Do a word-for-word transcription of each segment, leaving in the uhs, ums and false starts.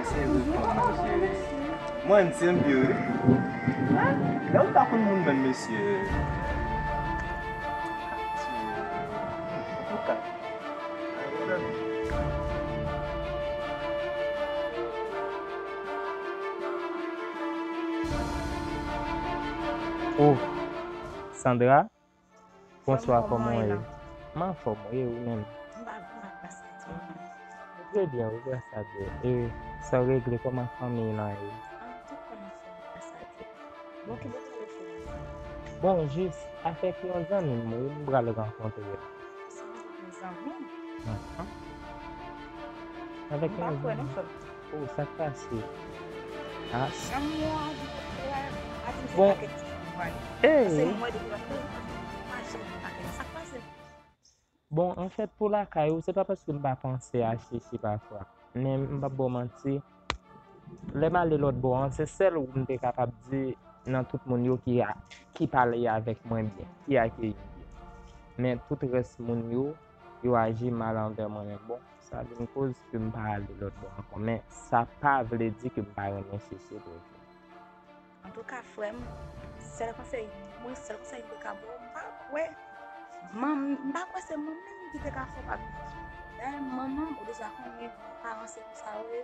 Se vre, kontan, cheri. Mwen, m se m pye, wi. Lè ou pa konn moun menm, mesye. Antouka. Oh, Sandra, bonswa, kòman w ye? M anfòm, wi, ou menm? M pa vrèman gras a Dye, non. Trè byen, wi, gras a Dye. E sa w regle, kòman fanmi lan ye? An, tout moun anfòm, gras a Dye. Bon, ki bò w pral fè la? Bon, jis avèk yon zanmi m, wi, m pral rankontre. Sa vle di yon zanmi? Mhm. Avèk yon zanmi. M pa kwè non, frè m. Oh, sa k pase? Ah. Zanmi w an di, frè, a di se pakèt ti fi w pale. Paske mwen depi lòt lè, m pa janm gen pakèt. Sa k pase? Bon, anfèt, pou lakay ou, se pa paske m pa panse a Chichi pafwa. Men m p ap ba w manti, lè m ale lòt bò an, se sèl ou m te kapab di nan tout moun yo ki a, ki pale avèk mwen byen, ki akeyi m byen. Men tout rès moun yo, yo aji mal anvè mwen. Men bon, sa vin koz ke m pa ale lòt bò ankò. Men sa pa vle di ke m pa renmen Chichi toujou. Antouka, frè m, sèl konsèy, mwen, sèl konsèy m te ka ba w, m pa kwè. Manm, m pa kwè se manmi m ki te ka fè w pa vin. Dayè, manman m, ou deja konnen, paran se konsa yo ye,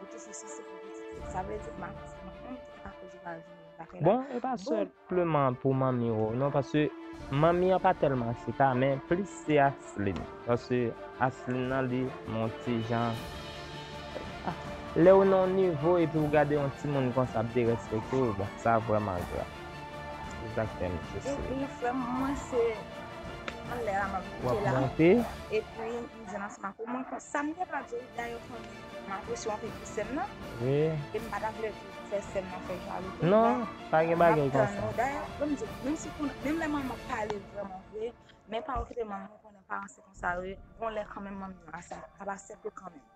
yo toujou sanse pou pitit yo. Sa vle di, ma, se manman m ki te ka koz ou pa vin lakay la. Bon, e pa sèlman pou manmi w, non, paske manmi an pa tèlman chita, men plis se Aslin. Paske Aslin nan li, yon ti jan, ah, lè w nan yon nivo epi w gade yon timoun konsa ap derespekte w, bon, sa vrèman grav. Se sa k fè m jis. Ebyen, frè m, mwen se anlè la m ap monte la. W ap monte? Epi, m di ansanm ak ou, mwen, sa m te ka di w, dayè, konnen m apresye w anpil pou sè m nan. Wi. E m pa ta vle fè sè m nan fè jalou tou. Non, pa gen bagay konsa. Dayè, menm si, menm lè manman pale vrèman vre, men pa okipe manman, ou konnen paran se konsa yo ye. Gon lè kanmenm manmi an, sa, sa pa senp kanmenm.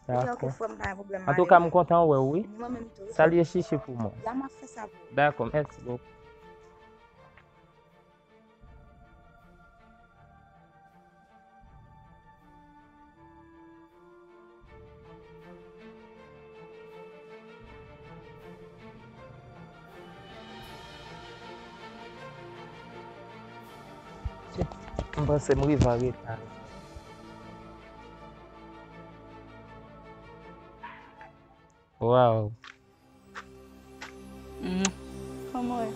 Ebyen, oke, frè m, pa gen pwoblèm. Antouka, m kontan wè w, wi. Mwen menm tou. Salye Chichi pou mwen. La, m ap fè sa pou ou. Dakò, mèsi bokou. M panse m rive an reta. Waw. Mm. Kòman w ye?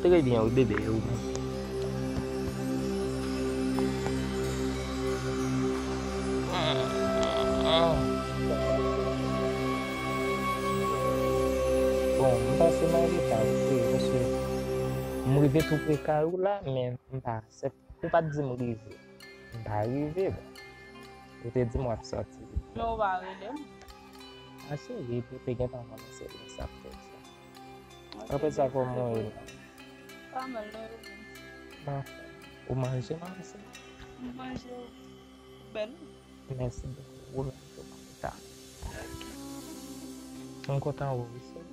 Trè byen, wi, bebe, e ou menm? Bon, m panse m an reta, wi, se paske m rive tou pre kay ou la, men m pa, se, ou pa t di m rive. M pa rive, bon. Ou te di m w ap sòti. Men ou pa rele m. A cheri, epi ou te gentan konnen se lè sa k fè sa. Apre sa, kòman w ye? Pa mal, non, yo. Bon. Ou manje, manje? M manje. Ou bèl, wi. Mèsi bokou. Ou menm tou, Mamita. M kontan wè w, wi, cheri.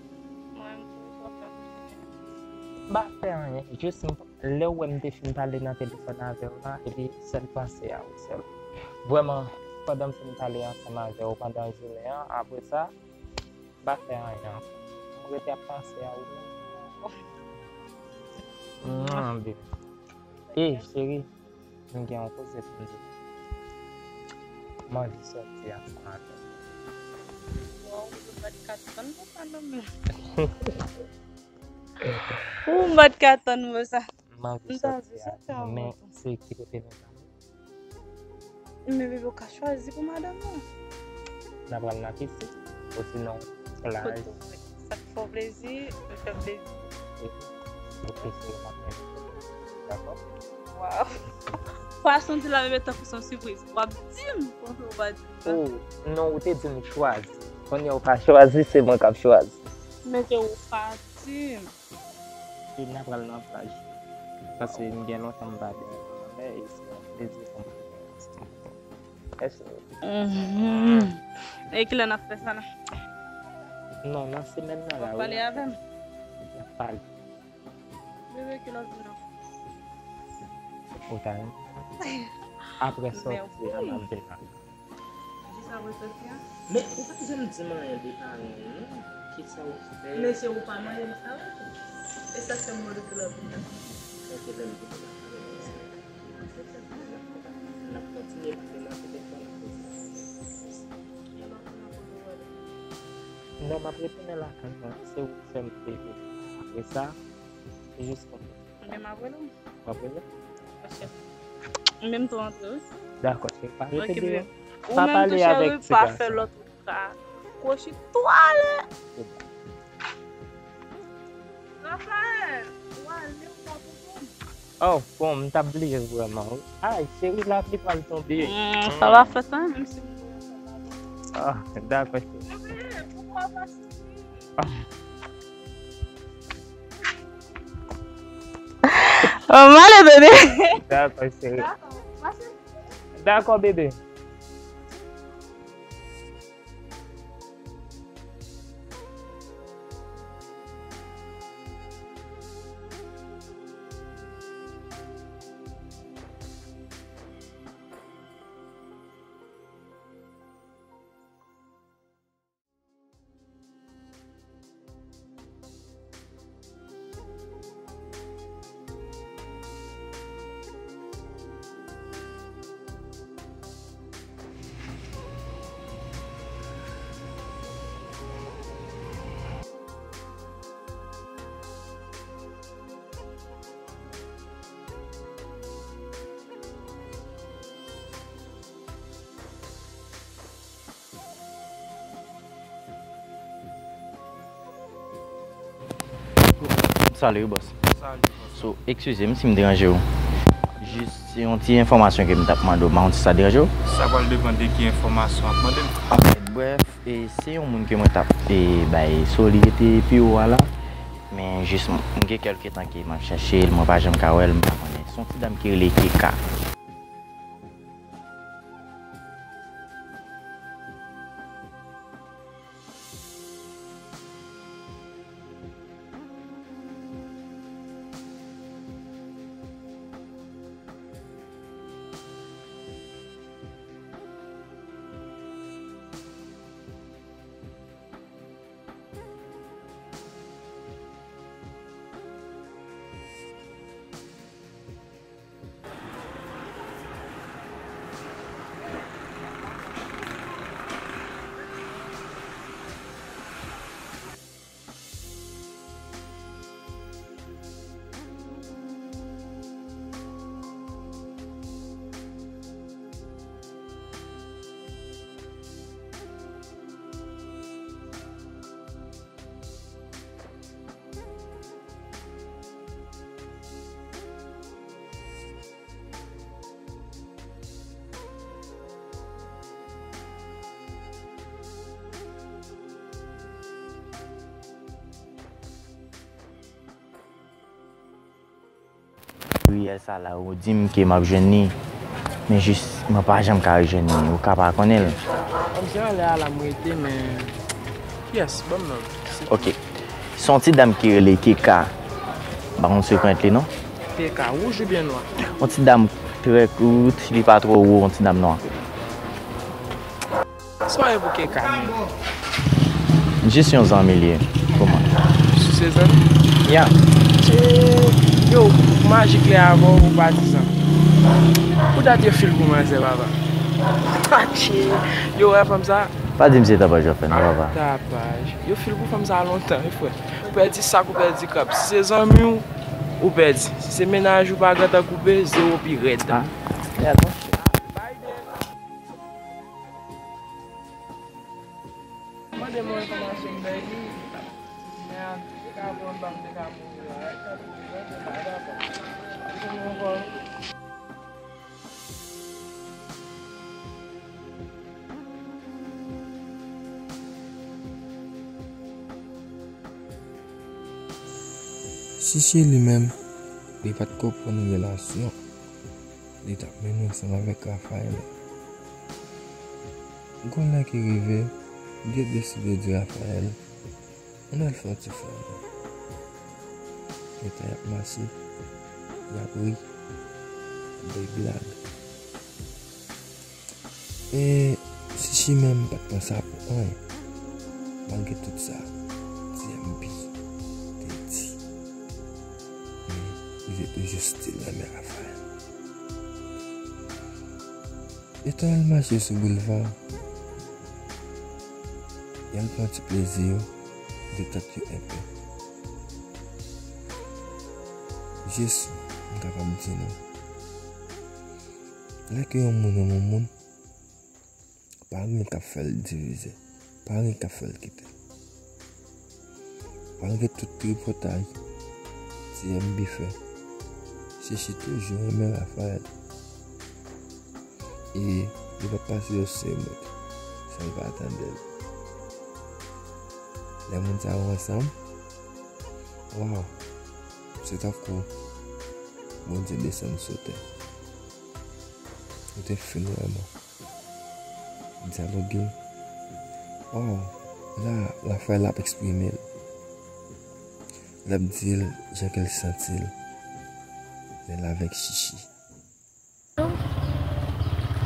Mwen menm tou, m kontan. M pa fè anyen. Jis m, lè w wè m te fin pale nan telefòn avè w la, epi sèl panse a ou sèl. Vrèman, pandan m fin pale ansanm avè w pandan jounen an, apre sa, m pa fè anyen ankò. M rete ap panse a ou menm. Mwa, bebe. E, cheri, m gen yon koze pou m di w. M anvi sòti ansanm avè w. Waw, m pa t ka tann pou sa, non, men. Ou m pa t ka tann pou sa. M anvi sòti avè w, men se ki kote nou pral? Men bebe, ou ka chwazi pou madanm ou. N a pral nan pisin, osinon plaj. Kote w vle. Sa k fè w plezi, l fè m plezi. Ok, cheri, m ap mennen w. Dakò? Waw. Fason w di la, bebe, tankou se yon sipriz. W ap di m, konsa w pa di m sa. Oh, non, ou te di m chwazi. Kounye a ou pa chwazi, se mwen k ap chwazi. Men se ou pa di m. E n a pral nan plaj. Paske m gen lontan m pa te nan lanmè, e se yon plezi pou mwen. Èske... Mhm. E kilè n ap fè sa la? Non, nan semèn nan la, wi. W ap pale avè m? M ap pale. Bebe, kilè w vin nan? Ou ta renmen? Apre sòti a, m ap vin la. Sa w resanti a? Men ou pa janm di m anyen de paran w non. Kisa w fè? Men se ou pa mande m sa wi. E sa k fè m mande w pou lòt moun nan. Ok, lè m di w n ap kontinye pale nan petèt fwa n ap kontinye. Non, m ap retounen lakay mwen. Se ou ki fè m te apre sa. Se jis konsa. Ebyen, m ap rele w. W ap rele? Paske m menm tou antre, wi. Dakò, cheri. Pa rete deyò. Ou menm tou, cheri, pa fè lòt ou ka kwochi twale. Rafael, ou ale, ou pa konprann. Oh, bon, m t ap bliye vrèman, wi. Ay, cheri, lapli pral tonbe. Hmm, sa va fèt, wi, menm si m... Ah, dakò, cheri. Poukwa w pa sou... Oh, m ale, bebe. Dakò, cheri. Dakò, bebe. Salut, boss. Salut, boss. So, eskize m si m deranje w. Jis, se yon ti enfòmasyon ke m t ap mande w. M pa konn si sa deranje w. Sa pral depann de ki enfòmasyon w ap mande m. Anfèt, brèf, e se yon moun ke mwen t ap, e, bay, so li rete pi wo a la. Men jis, m, m gen kèlke tan ke m ap chèche l, mwen pa janm ka wè l, m pa konnen. Se yon ti dam ki rele Keka. Riyèl sa la, ou di m ke m ap jwenn li, men jis, mwen pa janm ka jwenn li, ou ka pa konnen l. Kòmsi anlè a la m rete, men kiyès? Ban m non. Ok. Se yon ti dam ki rele Keka. M pa konn si w konèt li, non? Keka, wouj oubyen nwa? Yon ti dam trè kout, li pa twò wo, yon ti dam nwa. Sa w ye pou Keka menm? Jis yon zanmi l ye pou mwen. Si se zanmi? Ya. Tchè, yo, majik lè avè w, ou patizan. Pou dat yo fil pou manzè, papa. Tchè, yo wè fanm sa? Pa di m se tapaj w ap fè non, papa. Tapaj. Yo fil pou fanm sa lontan, wi, frè. Ou pèdi sak, ou pèdi kab. Si se zanmi w, ou pèdi. Si se mennaj ou pa gentan koupe, zewo pi rèd. Ah, mèd, monchè. Mande m yon enfòmasyon m bay li. Men a, te ka pran ban m, te ka mouri la. Sa te di, mwen te la, dakò. Li konn yon kò. Chichi li menm, li pa t konprann relasyon li t ap mennen ansanm avèk Raphaël. Gon lè ki rive, li te deside di Raphaël, ann al fè yon ti fò non. Gentan y ap mache, y ap ri, y ap bay blag. E si Chimen m pa t pran sa pou anyen. Malgre tout sa, T M B te di, men li te toujou still renmen Raphaël. Etan y al mache sou boulva, y al pran ti plezi yo, detant yo enpe. Jis, m kapab di nou, lè ke yon moun renmen yon moun, pa anyen k ap fè l divize, pa anyen k ap fè l kite l. Malgre tout tripotay T M B fè, Chichi toujou renmen Raphaël. E li pa t pase yon semèn san l pa tande l. Lè moun sa yo ansanm, waw, se tankou Bondye desann sou tè. Yo te fin vrèman dyaloge. Oh, la, Raphaël ap eksprime l. L ap di l jan ke l santi l lè l avèk Chichi.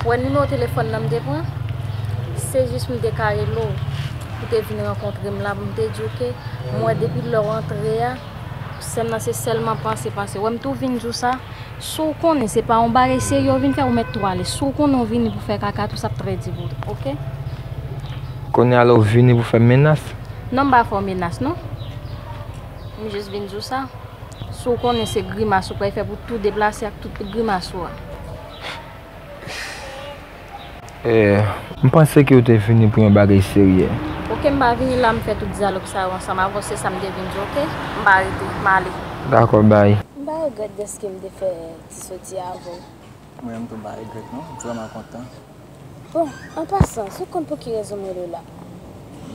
Wè nimewo telefòn nan m te pran, se jis m te ka rele w pou te vin rankontre m la, pou m te di w ke m wè depi lè w antre a, sè m nan se sèlman panse, panse. Wè m tou vin di w sa, si w konnen se pa yon bagay serye w vin fè, ou mèt tou ale. Si w konnen w vini pou fè kaka tou, sa ap trè di pou ou, oke? Kounye a la w vini pou fè menas? Non, m pa fè w menas non. M jis vin di w sa. Si w konnen se grimas ou pral fè pou tou deplase ak tout grimas ou a. Eh, m panse ke w te vini pou yon bagay serye. Oke, m pa vini la m fè tout dyalòg sa yo ansanm avè w, se sa m te vin di w, oke? M pa rete, m ale. Dakò, bay. M pa regrèt dèske m te fè ti soti avè w. Mwen menm tou m pa regrèt non, m vrèman kontan. Bon, an pasan, si w konn pou ki rezon m rele w la?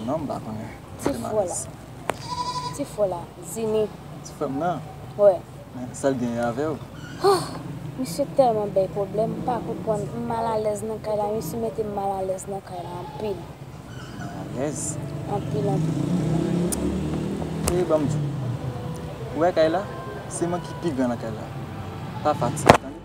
Non, m pa konnen. Ti frè w la. Ti frè w la, Zini. Ti frè m nan? Wè. Men sa l genyen avè w? Oh, misye tèlman bay pwoblèm, m pa konprann. M malalèz nan kay la, misye mete m malalèz nan kay la anpil. Malalèz? Anpil, anpil. Cheri, ban m di w. Ou wè kay la? Se mwen ki pi gran nan kay la. Pa fatige, tande?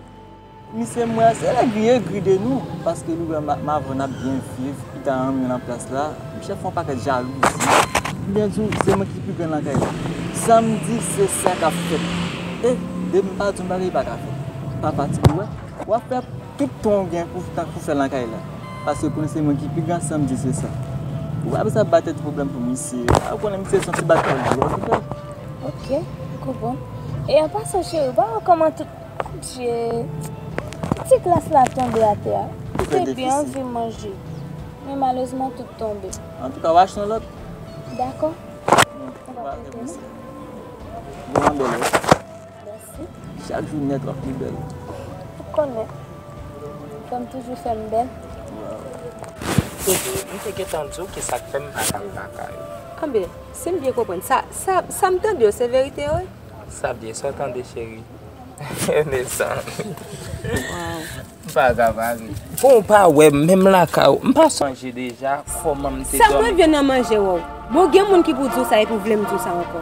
Misye m wè se lè egri egri de nou, paske li wè m avè w n ap byen viv, li ta renmen nan plas la, misye fè yon pakèt jalouzi. M byen di w, se mwen ki pi gran nan kay la. Sa m di, se sa k ap fèt. E, depi m pa di w yon bagay, li pa ka fèt. Pa fatige, w wè. W ap fè tout tan w gen pou, pou fè l nan kay la. Paske konnen se mwen ki pi gran, sa m di, se sa. Ou pa bezwen ap bay tèt pwoblèm pou misye. A, ou konnen misye se yon ti bat kòl dwòl, ou konnen. Ok, m konprann. E an pasan, cheri, ou pa wè kòman tout Adje! Ti glas la tonbe atè a. M te byen anvi manje. Men malerezman tout tonbe. Antouka, w achte yon lòt. Dakò. Ou pa gen prese. Bon, bèl, wi. Mèsi. Chak jou nèt w ap pi bèl. Ou konnen. Fò m toujou fè m bèl. Waw. Bebe, m te gentan di w kisa k fè m pa ka al lakay ou. Anben, si m byen konprann, sa, sa, sa m tande yo, se verite yo, wi? Sa byen, sa w tande, cheri? Mezanmi. Waw. M pa ka pale. Bon, w pa wè m, menm lakay ou, m pa sonje deja kòman m te Sa dòmi. mwen vye nan manje wè w. Bon, gen moun ki pou di w sa epi w vle m di w sa ankò.